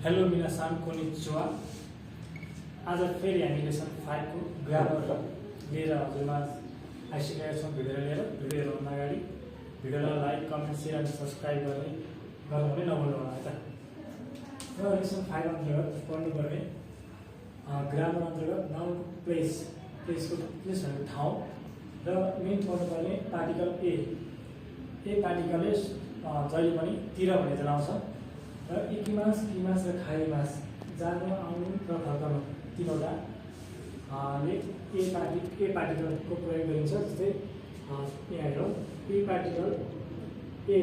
Hello मिनासान konnichiwa. आज फेरि हामी लेसन 5 को ग्रामर लिएर हजुरमा आइसकेका छौँ। भिडियो लिएर भिडियो हेर्नु अगाडि भिडियोलाई लाइक कमेन्ट सेयर अनि सब्सक्राइब गर्नु पनि नभुल्नु होला है त। र लेसन 5 अन्तर्गत पढ्नुपर्ने ग्रामर अन्तर्गत नाउन प्लेसको प्लेस भनेको ठाउँ र मेन पढ्नुपर्ने पार्टिकल ए पार्टिकलले जहिले पनि तिर भन्ने जनाउँछ र इकिमास किमास र खाइमास जानु आउनु र फर्कनु तीनवटा ए पार्टिकलको प्रयोग गरिन्छ। जस्तै यहाँ हेरौँ, ए पार्टिकल ए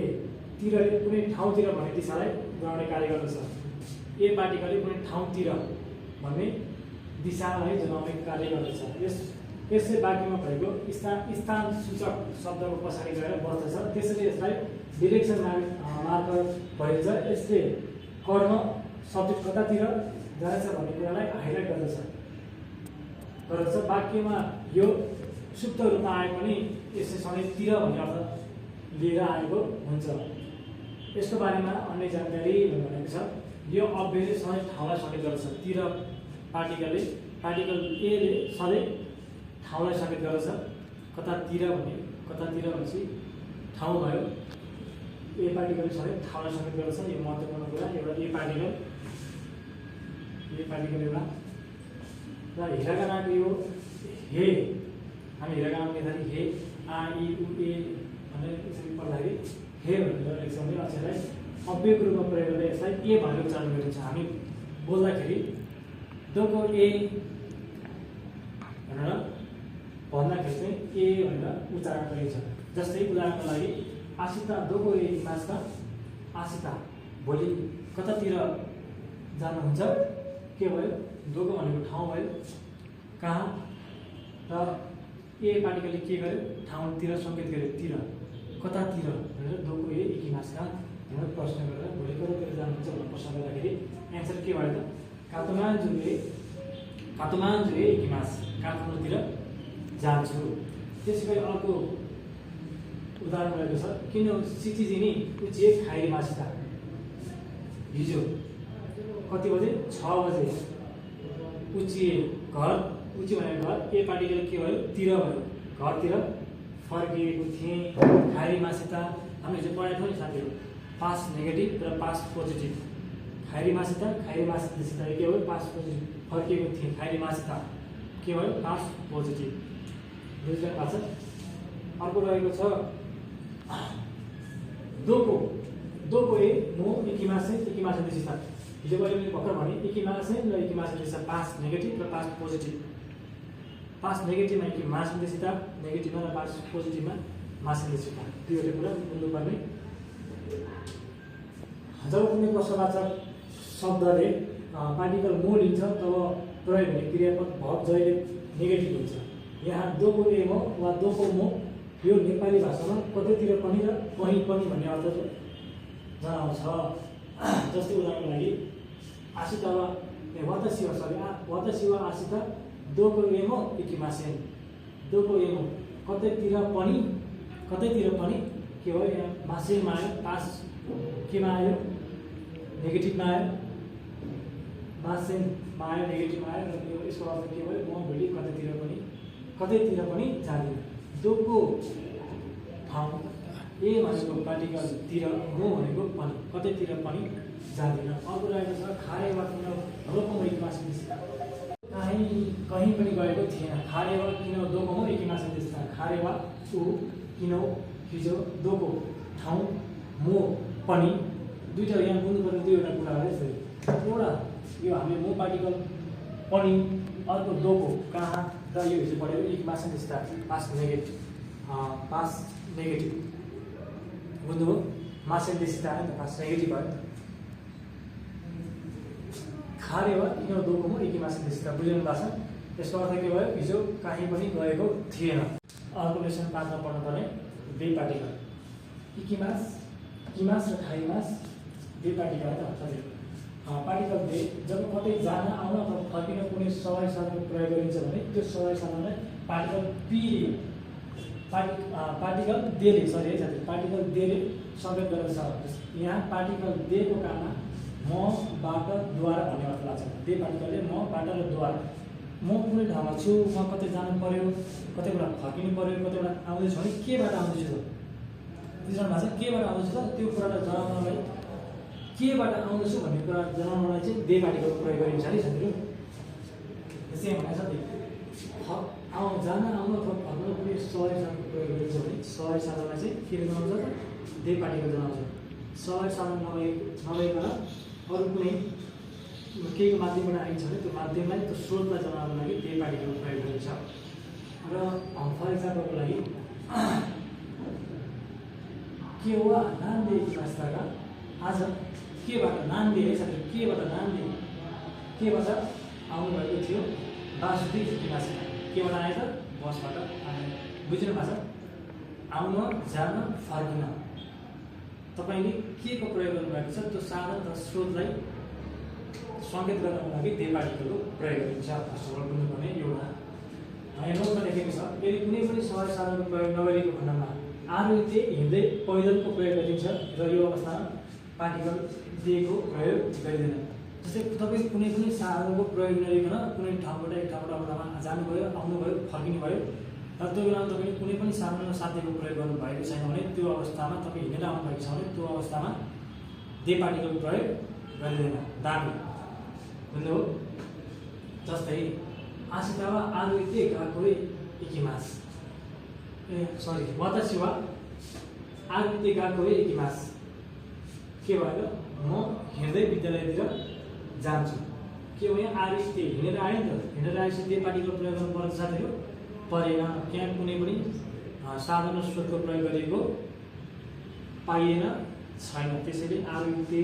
तिरले कुनै ठाउँतिर भन्ने दिशालाई बनाउने कार्य गर्दछ। ए पार्टिकलले कुनै ठाउँतिर भन्ने दिशालाई जनाउने कार्य गर्दछ। यसले वाक्यमा भएको स्थान सूचक शब्दको पछाडि गएर बस्दछ, त्यसैले यसलाई डिरेक्सन मार्कर भनिन्छ। यसले कर्म सब्जेक्ट कतातिर जान्छ भन्ने कुरालाई हाइलाइट गर्दछ। वाक्यमा यो सुप्त रूपमा आए पनि यसले सधैँ तिर भन्ने अर्थ लिएर आएको हुन्छ। यसको बारेमा अन्य जानकारी भनेको छ, यो अव्ययले सधैँ ठाउँलाई सकेत गर्दछ। तिर पार्टिकल एले सधैँ ठाउँलाई सकेत गर्दछ। कतातिर भनेपछि ठाउँ भयो। ए पार्टिकल सधैँ ठाउँलाई सकेत गर्दछ। यो महत्त्वपूर्ण कुरा। एउटा ए पार्टिकल एउटा र हिरागानाको यो हे, हामी हिरागानाको लेख्दाखेरि हे आ इ उ ए भनेर यसरी पढ्दाखेरि हे भनेर लेख्छौँ भने अक्षरलाई अव्ययको रूपमा प्रयोग गर्दा यसलाई ए भनेर उच्चारण गरिन्छ। हामी बोल्दाखेरि दोको ए भनेर भन्दाखेरि चाहिँ ए भनेर उच्चारण गरिन्छ। जस्तै उदाहरणको लागि आसिता दोको ए मास्ता आसिता, भोलि कतातिर जानुहुन्छ? के भयो? दोको भनेको ठाउँ भयो, कहाँ, र ए पार्टिकलले के गर्यो? ठाउँतिर सङ्केत गर्यो, तिर, कतातिर भनेर दोको ए इकिमासका भनेर प्रश्न गरेर भोलि कतातिर जानुहुन्छ भनेर प्रश्न गर्दाखेरि एन्सर के भयो त? काठमाडौँ इकिमास, काठमाडौँतिर जान्छु। त्यसै गरी अर्को उदाहरण रहेको छ, किन सिचिजिनी उचिए खाइरी मासिता, हिजो कति बजे? 6 बजे उचिए घर, उची भनेको घर, ए पार्टिकल के भयो? तिर भयो, घरतिर फर्किएको थिएँ। खाइरी मासिता हामीले हिजो पढाएको थियौँ नि साथीहरू, पास्ट नेगेटिभ र पास्ट पोजिटिभ। खाइरी मासिता के भयो? Past positive. फर्किएको थिएँ, खाइरी मासिता के भयो? Past positive. बुझ्नु भएको छ? अर्को रहेको छ दोको ए मो इकिमासे दिशा। हिजो मैले भर्खर भने इकिमासे र इकिमासे दिशा पास्ट नेगेटिभ र पास्ट पोजिटिभ। पास्ट नेगेटिभमा इकिमासे दिशा, नेगेटिभमा र पास्ट पोजिटिभमा मासे दिशा। दुईवटा कुरा बुझ्नुपर्ने। जब कुनै प्रश्नवाचक शब्दले पार्टिकल मो लिन्छ तब प्रयोग हुने क्रियापद भब जहिले नेगेटिभ हुन्छ। यहाँ दोको ए मो वा दोको मो यो नेपाली भाषामा कतैतिर पनि र कहीँ पनि भन्ने अर्थ जनाउँछ। जस्तै उदाहरणको लागि आसिता वातासिवा आसिता दोको एमो इकिमासेन, दोको एमो कतैतिर पनि के भयो? यहाँ मासेनमा आयो, पास केमा आयो? नेगेटिभमा आयो, मासेनमा आयो, नेगेटिभमा आयो र यसको अर्थ के भयो? म भोलि कतैतिर पनि जाँदिनँ। दोको ठाउँ ए भनेको पार्टिकल तिर, मो भनेको पनि कतैतिर पनि जाँदिनँ। अर्को रहेको छ खारेवा किन दोकोमो इकिमासे दिशा, कहीँ पनि गएको थिएन। खारेवा किन दोकोमो इकिमासे दिशा, खारेवा ऊ किन हिजो, दोको ठाउँ, मो पनि। दुईवटा यहाँ बुझ्नुपर्ने दुईवटा कुराहरू यसरी। एउटा यो हामीले मो पार्टिकल पनि, अर्को दोको कहाँ, र यो हिजो पढेको इकिमासे दिशा पास्ट नेगेटिभ। बुझ्नुभयो? मासे दिशा आयो त पास्ट नेगेटिभ भयो। खारेवा किन दोकोमो इकिमासे दिशा, बुझ्नु भएको छ? यसको अर्थ के भयो? हिजो कहीँ पनि गएको थिएन। अर्को लेसन 5 मा पढ्नुपर्ने दुई पार्टिकल इकिमास, किमास र खाइमास दुई पार्टिकल है त हजुर। पार्टिकल दे जब कतै जान आउन अथवा फर्किन कुनै सवारी साधनको प्रयोग गरिन्छ भने त्यो सवारी साधनलाई पार्टिकल देले सङ्केत गर्दछ। यहाँ पार्टिकल देको काममा मबाट द्वारा भन्ने अर्थ लाग्छ। दे पार्टिकलले मबाट र द्वारा, म कुनै ठाउँमा छु, म कतै जानु पर्यो, कतै बेला फर्किनु पर्यो, कतै बेला आउँदैछु भने केबाट आउँदैछु त बुझ्नु भएको छ। केबाट आउँदैछु त त्यो कुरालाई जनाउनलाई, केबाट आउँदैछु भन्ने कुरा जनाउनलाई चाहिँ दे पार्टिकलको प्रयोग गरिन्छ है साथीहरू। त्यसै भनेको छ जान आउनु अथवा फर्कनु कुनै सवारी साधनको प्रयोग गरिन्छ भने सवारी साधनलाई चाहिँ के जनाउँछ त दे पार्टिकल जनाउँछ। सवारी साधन नभइकन अरू कुनै केहीको माध्यमबाट आइन्छ भने त्यो माध्यमलाई, त्यो स्रोतलाई जनाउनको लागि दे पार्टिकलको प्रयोग गरिन्छ। र फर इक्जाम्पलको लागि के हो नान्दे इतिहासका आज केबाट नान्दे है साथी, केबाट नान्दे, केबाट आउनुभएको थियो वासुदेव इतिहासका, केबाट आए त बसबाट आए। बुझ्नु भएको छ। आउन, जान, फर्किन तपाईँले के को प्रयोग गर्नुभएको छ त्यो साधन र स्रोतलाई सङ्केत गर्नको लागि दे पार्टिकलको प्रयोग गरिन्छ। फर्स्ट बुझ्नुपर्ने एउटा यहाँ नोटमा लेखेको छ, यदि कुनै पनि सवारी साधनको प्रयोग नगरेको खण्डमा आरोहितले हिँड्दै पैदलको प्रयोग गरिन्छ र यो अवस्थामा पार्टिकल दिएको प्रयोग गरिँदैन। जस्तै तपाईँ कुनै पनि साधनको प्रयोग नगरिकन कुनै ठाउँबाट एक ठाउँबाट अर्को ठाउँमा जानुभयो, आउनुभयो, फर्किनु भयो र त्यो बेलामा तपाईँले कुनै पनि साधन र साध्यको प्रयोग गर्नुभएको छैन भने त्यो अवस्थामा तपाईँ हिँडेर आउनुभएको छ भने त्यो अवस्थामा दे पार्टिकलको प्रयोग गरिँदैन। दामी बुझ्नुभयो। जस्तै आसितावा आरोहितले गाकोरे इकिमास, वातासी वा आरोहितले गाकोरे इकिमास, के भयो म हिँड्दै विद्यालयतिर जान्छु। के हो यहाँ आरोहितले हिँडेर आयो नि त, हिँडेर आएपछि दे पार्टिकल प्रयोग गर्नुपर्छ साथीहरू, परेन। त्यहाँ कुनै पनि साधन र स्रोतको प्रयोग गरिएको पाइएन, छैन। त्यसैले आरोहितले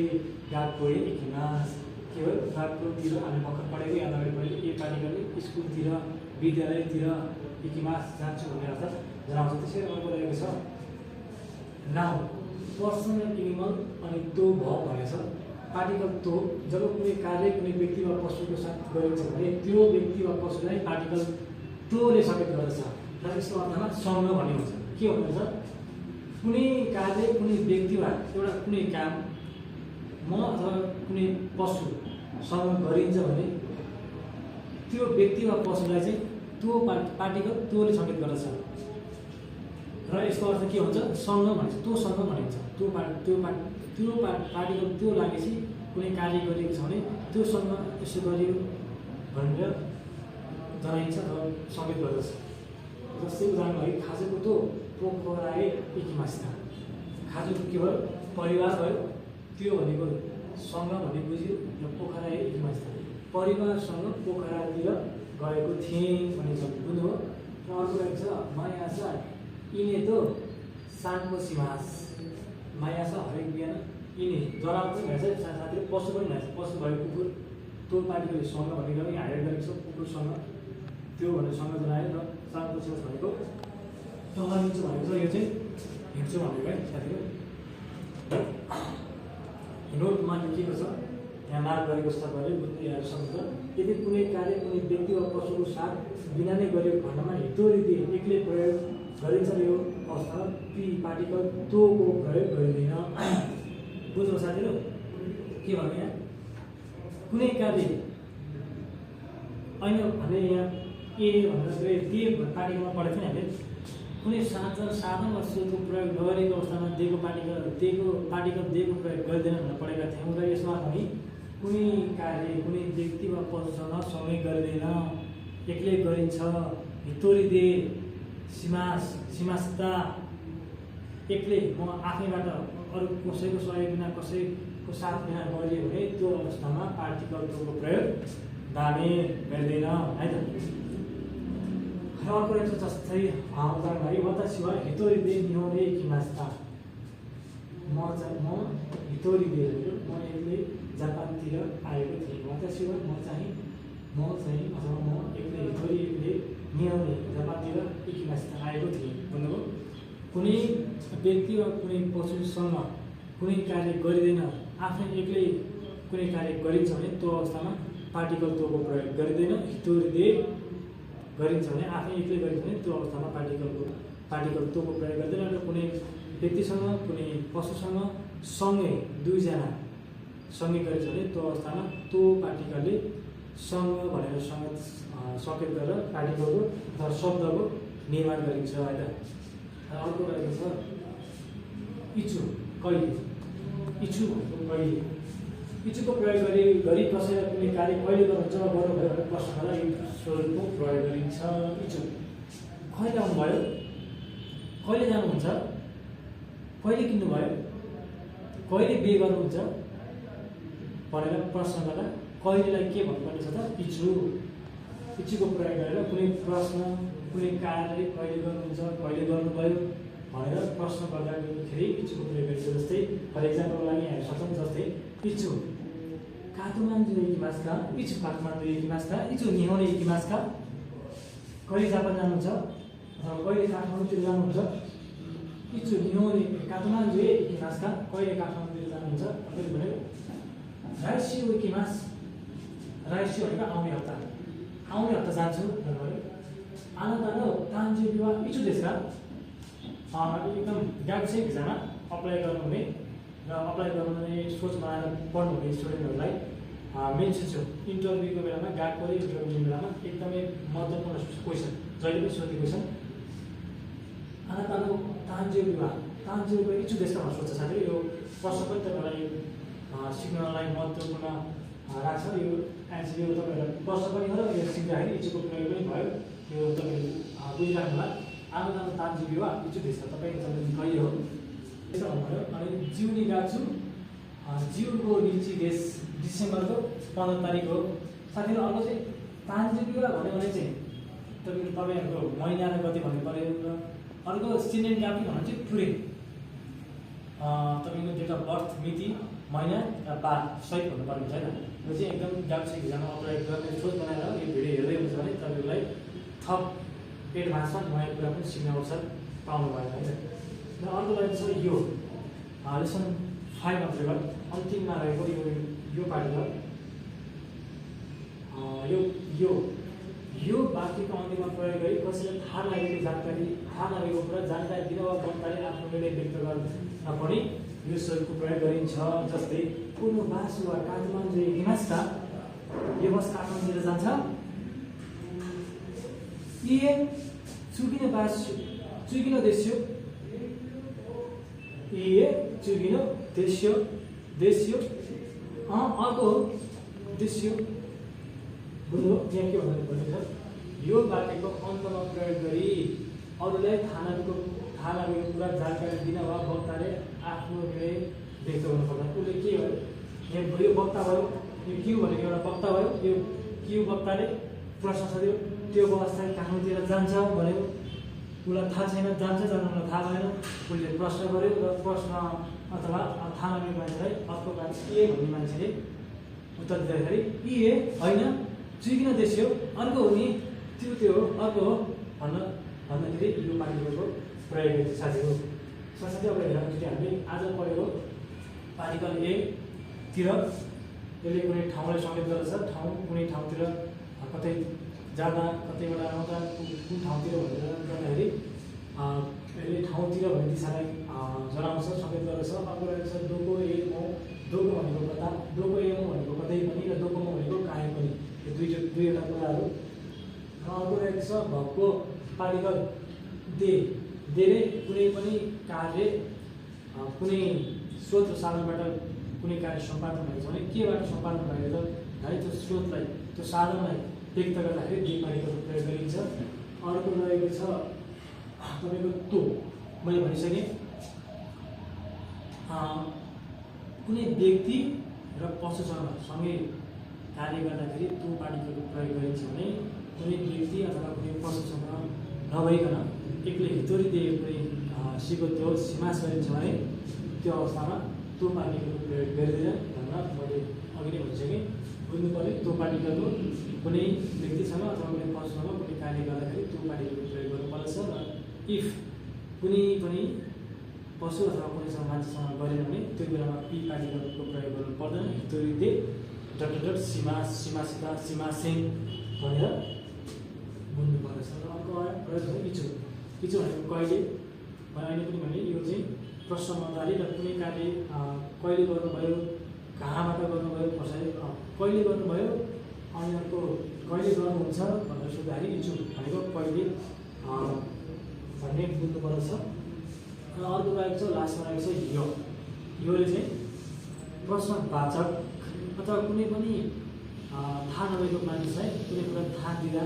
गाकोरे इकिमास, के हो गाकोतिर हामी भर्खर पढेको याद अगाडि पढेको ए पार्टिकलले स्कुलतिर, विद्यालयतिर इकिमास जान्छु भन्ने अर्थ जनाउँछ। त्यसैले अर्को रहेको छ नाउन पर्सनल एनिमल अनि तो भ भनेको छ। पार्टिकल तो जब कुनै कार्य कुनै व्यक्ति वा पशुको साथ गरिन्छ भने त्यो व्यक्ति वा पशुलाई पार्टिकल तोले सङ्केत गर्दछ र यसको अर्थमा सँग भन्ने हुन्छ। के भन्नुहुन्छ, कुनै कार्य कुनै व्यक्ति वा एउटा कुनै काम म अथवा कुनै पशुसँग गरिन्छ भने त्यो व्यक्ति वा पशुलाई चाहिँ त्यो पार्टिकल तोले सङ्केत गर्दछ र यसको अर्थ के हुन्छ, सँग भनिन्छ, तोसँग भनिन्छ। त्यो पार्टिकल त्यो लागेपछि कुनै कार्य गरिएको छ भने त्योसँग यसो गरियो भनेर जनाइन्छ र सङ्केत गर्दछ। जस्तै उदाहरण लागि खाजोको तो पोखराए इकिमास्ता, खाजोको के भयो परिवार भयो, त्यो भनेको सँग भन्ने बुझ्यो र पोखराए इकिमास्ता परिवारसँग पोखरातिर गएको थिएँ भनिन्छ। बुझ्नुभयो। र अर्को रहेको छ माया छ यिने त सानको सिमास, माया छ हरेक बिहान यिने जनावर पनि भएछ साथीहरू, पशु पनि भएछ। पशु भयो कुकुर, त्यो पार्टिकलले सँग भन्ने गरेर हायर गरेको छ, कुकुरसँग त्यो भनेर सँग जनायो र सानको सिमास भनेको टहलिन्छु भनेको छ। यो चाहिँ हिँड्छु भनेको है साथीहरू। नोटमा लेखिएको छ, यहाँ मार्क गरेको छ, तपाईँले बुझ्नु यहाँ सक्नुहुन्छ। यदि कुनै कार्य कुनै व्यक्ति वा पशुको साथ बिना नै गरेको खण्डमा हितोरिते एक्लै प्रयोग गरिन्छ र यो अवस्थामा पी पार्टिकल तोको प्रयोग गरिँदैन। बुझ्नु साथीहरू के भन्नु, यहाँ कुनै कार्य ऐन भने यहाँ ए भनेर दे पार्टिकलमा पढेको थियो नि हामीले, कुनै साधन वा स्रोतको प्रयोग नगरेको अवस्थामा दिएको पार्टिकल दिएको प्रयोग गरिँदैन भनेर पढेका थियौँ। र यसमा हामी कुनै कार्य कुनै व्यक्ति वा पशुसँग सँगै गरिँदैन, एक्लै गरिन्छ। हितोरिदे सिमास्ता एक्लै, म आफैबाट अरू कसैको सहयोग बिना कसैको साथ बिना गरियो भने त्यो अवस्थामा पार्टिकल तोको प्रयोग दामे गरिँदैन है त। अर्को रहेछ जस्तै उदाहरणलाई वातासी वा हितोरिदे निहोरे इकिमास्ता, म हितोरिदे म एक्लै जापानतिर आएको थिएँ। वातासी वा म चाहिँ अथवा म एक्लै हितोरिदे निहोरे जापानतिर इकिमास्ता आएको थिएँ। भन्नुभयो कुनै व्यक्ति वा कुनै पशुसँग कुनै कार्य गरिँदैन, आफै एक्लै कुनै कार्य गरिन्छ भने त्यो अवस्थामा पार्टिकल तोको प्रयोग गरिँदैन। हितोरिदे गरिन्छ भने आफै एक्लै गरिन्छ भने त्यो अवस्थामा पार्टिकल तोको प्रयोग गर्दैन। र कुनै व्यक्तिसँग कुनै पशुसँग सँगै दुईजना सँगै गरिन्छ भने त्यो अवस्थामा त्यो पार्टिकलले सँग भनेर सङ्केत गरेर पार्टिकलको अथवा शब्दको निर्माण गरिन्छ होइन। अर्को रहेको छ इचु कहिले। इचु भनेको कहिले। इचुको प्रयोग गरी कसैलाई कुनै कार्य कहिले गर्नुहुन्छ गर्नुभयो भने प्रश्नलाई यो स्वरूपको प्रयोग गरिन्छ। इचु कहिले आउनुभयो, कहिले जानुहुन्छ, कहिले किन्नुभयो, कहिले बिहे गर्नुहुन्छ भनेर प्रश्न गर्दा कहिलेलाई के भन्नुपर्ने छ त इचु। इचुको प्रयोग गरेर कुनै प्रश्न कुनै कार्य कहिले गर्नुहुन्छ कहिले गर्नुभयो भनेर प्रश्न गर्दाखेरि इचुको प्रयोग गरिन्छ। जस्तै फर इक्जाम्पलको लागि हामी सक्छौँ जस्तै इचु काठमाडौँ इकिमास्का, इचु काठमाडौँ इकिमास्का, इचु निहोने इकिमास्का, कहिले जापान जानुहुन्छ अथवा कहिले काठमाडौँतिर जानुहुन्छ। इचु निहोने काठमाडौँ इकिमास्का, कहिले काठमाडौँतिर जानुहुन्छ भने राइसियो इकिमास। राइसियो भनेको आउने हप्ता, आउने हप्ता जान्छु भन्नुभयो। आनन्द तान्जे विवाह इचु देशका एकदम व्यावसायिक भिजामा अप्लाई गर्नुहुने र अप्लाई गर्नुहुने सोच बनाएर पढ्नुहुने स्टुडेन्टहरूलाई मेन्सन छु। इन्टरभ्यूको बेलामा गएको इन्टरभ्यूको बेलामा एकदमै महत्त्वपूर्ण क्वेसन जहिले पनि सोधेको क्वेसन आनन्द तान्जे विवाह तान्जे विवाह इचु देशका भनेर सोध्छ साथै। यो प्रश्न पनि तपाईँलाई सिक्नलाई महत्त्वपूर्ण लाग्छ। यो एन्सर यो तपाईँहरूलाई प्रश्न पनि हो र यो सिक्दाखेरि इचुको प्रयोग पनि भयो। यो तपाईँले बुझिराख्नु होला। आनन्द तान्जे विवाह इचु देशका तपाईँको जन्मदिन कहिले हो त्यसो भन्नुभयो। अनि जिउनी गाछु जिउको निची देश डिसेम्बरको 15 तारिक हो। साथीहरू अर्को चाहिँ तान्जे विवाह भन्यो भने चाहिँ तपाईँहरूको महिना र गति भन्नु पऱ्यो र अर्को सिनेन गापी भन्नु चाहिँ टुरे तपाईँको डेट अफ बर्थ मिति महिना र बार सहित हुनुपर्ने हुन्छ होइन। यो चाहिँ एकदम व्यावसायिक भिजामा अप्लाई गर्ने सोच बनाएर यो भिडियो हेर्दै हुन्छ भने तपाईँहरूलाई थप एडभान्समा नयाँ कुरा पनि सिक्ने अवसर पाउनुभयो होइन। र अर्को रहेको छ यो लेसन 5 अन्तर्गत अन्तिममा रहेको यो पार्टिकल यो वाक्यको अन्तिममा प्रयोग गरी कसैलाई थाहा लागेको कुरा जानकारी दिन वा वक्ताले आफ्नो निर्णय व्यक्त गर्न पनि यो स्वरूपको प्रयोग गरिन्छ। जस्तै कुनो बासु वा काठमाडौँ हिमास्का यो बस काठमाडौँतिर जान्छ। इए चुकिनो बास चुकिनो देश्यो इए चुकिनो देश्यो देश्यो अर्को देश्यो बुझ्नु यहाँ के भन्नु पर्ने छ। यो वाक्यको अन्तमा प्रयोग गरी अरूलाई थाहा लागेको कुरा जानकारी दिन वा वक्ताले आफ्नो निर्णय व्यक्त गर्नुपर्छ। उसले के भयो यहाँ यो वक्ता भयो, यो क्यु भनेको एउटा वक्ता भयो। यो क्यु वक्ताले प्रश्न सोध्यो त्यो व्यवस्था काठमाडौँतिर जान्छ भन्यो। उसलाई थाहा छैन जान्छ जान्न थाहा भएन। उसले प्रश्न गर्यो र प्रश्न अथवा थाहा नभएको मान्छेलाई अर्को मान्छे ए भन्ने मान्छेले उत्तर दिँदाखेरि ए होइन चुकिन देश्यो अर्को हो नि त्यो हो अर्को हो भन्दाखेरि यो पार्टिकलको प्रयोग गरिन्छ साथीहरू। साथै अब हेर्दाखेरि हामीले आज पढेको पार्टिकल ए तिर यसले कुनै ठाउँलाई सङ्केत गर्दछ। ठाउँ कुनै ठाउँतिर कतै जाँदा कतैबाट आउँदा कुन ठाउँतिर भनेर गर्दाखेरि यसले ठाउँतिर भन्ने दिशालाई जनाउँछ सङ्केत गर्दछ। अर्को रहेको छ डोको ए मो डोको भनेको कता डोको ए मो भनेको कतै पनि र डोको मो भनेको काहीँ पनि यो दुईवटा कुराहरू। र अर्को रहेको छ भएको पार्टिकल देले कुनै पनि कार्य कुनै स्रोत र साधनबाट कुनै कार्य सम्पादन भएको छ भने केबाट सम्पादन भएको है त्यो स्रोतलाई त्यो साधनलाई व्यक्त गर्दाखेरि दे पार्टिकलको प्रयोग गरिन्छ। अर्को रहेको छ तपाईँको तो मैले भनिसकेँ कुनै व्यक्ति र पशुसँग सँगै कार्य गर्दाखेरि तो पार्टिकलको प्रयोग गरिन्छ भने कुनै व्यक्ति अथवा कुनै पशुसँग नभइकन एक्लै हितोरी दिएको कुनै सिको त्यो सिमास गरिन्छ भने त्यो अवस्थामा तो पार्टिकलको प्रयोग गरिँदैन भनेर मैले अघि नै भनिसकेँ। बुझ्नु पऱ्यो तो पार्टिकलको कुनै व्यक्तिसँग अथवा कुनै पशुसँग कुनै कार्य गर्दाखेरि तो पार्टिकलको प्रयोग गर्नुपर्छ। र इफ कुनै पनि पशु अथवा कुनैसँग मान्छेसँग गरेन भने त्यो बेलामा पी पार्टिकलको प्रयोग गर्नु पर्दैन। हितोरी दे डट डट सीमासित सीमासेन भनेर बुझ्नु पर्दछ। र अर्को प्रयोग छ इचु। इचु भनेको कहिले अहिले पनि भने यो चाहिँ प्रश्न मजाले र कुनै कार्य कहिले गर्नुभयो कहाँबाट गर्नुभयो, कसरी कहिले गर्नुभयो, अनि अर्को कहिले गर्नुहुन्छ भनेर सोद्धाखेरि इन्चु भनेको कहिले भन्ने बुझ्नुपर्दछ। र अर्को रहेको छ, लास्टमा रहेको छ यो। योले चाहिँ प्रश्नवाचक अथवा कुनै पनि थाहा नभएको मानिसलाई कुनै कुरा थाहा दिँदा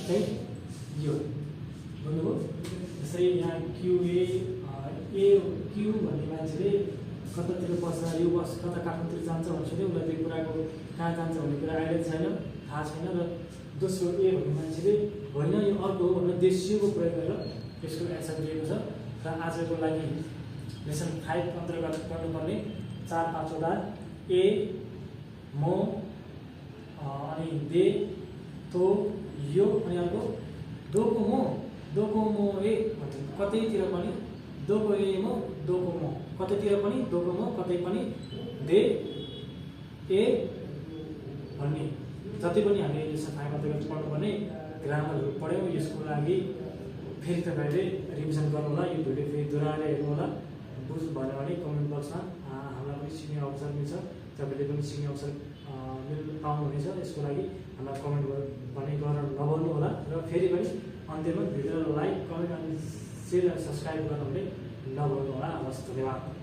चाहिँ यो भन्नुभयो। जस्तै यहाँ क्युए क्यु भन्ने मान्छेले कतातिर बस्दा यो बस कता काठमाडौँतिर जान्छ भनेर सोध्यो, उसलाई त्यो कुराको कहाँ जान्छ भन्ने कुरा आइडिया छैन, थाहा छैन। र दोस्रो ए भन्ने मान्छेले होइन यो अर्को हो भनेर देशियोको प्रयोग गरेर यसको एन्सर दिएको छ। र आजको लागि लेसन 5 अन्तर्गत पढ्नुपर्ने 4-5 वटा ए, म, अनि दे, तो, यो, अनि अर्को दोको म ए भन्छ। कतैतिर पनि दोको ए म, दोको म, कतैतिर पनि दोको म, कतै पनि दे ए भन्ने जति पनि हामीले लेसन 5 अन्तर्गत पढ्नुपर्ने ग्रामरहरू पढ्यौँ। यसको लागि फेरि तपाईँले रिभिजन गर्नुहोला, यो भिडियो फेरि दोहोऱ्याएर हेर्नुहोला। बुझ्नु भएन भने कमेन्ट बक्समा हामीलाई पनि सिक्ने अवसर मिल्छ, तपाईँले पनि सिक्ने अवसर पाउनुहुनेछ। यसको लागि हामीलाई कमेन्ट पनि गरेर नभन्नु होला। र फेरि पनि अन्त्यमा भिडियोलाई लाइक, कमेन्ट अनि सेयर र सब्सक्राइब गर्नु भने नभन्नु होला। हवस्, धन्यवाद।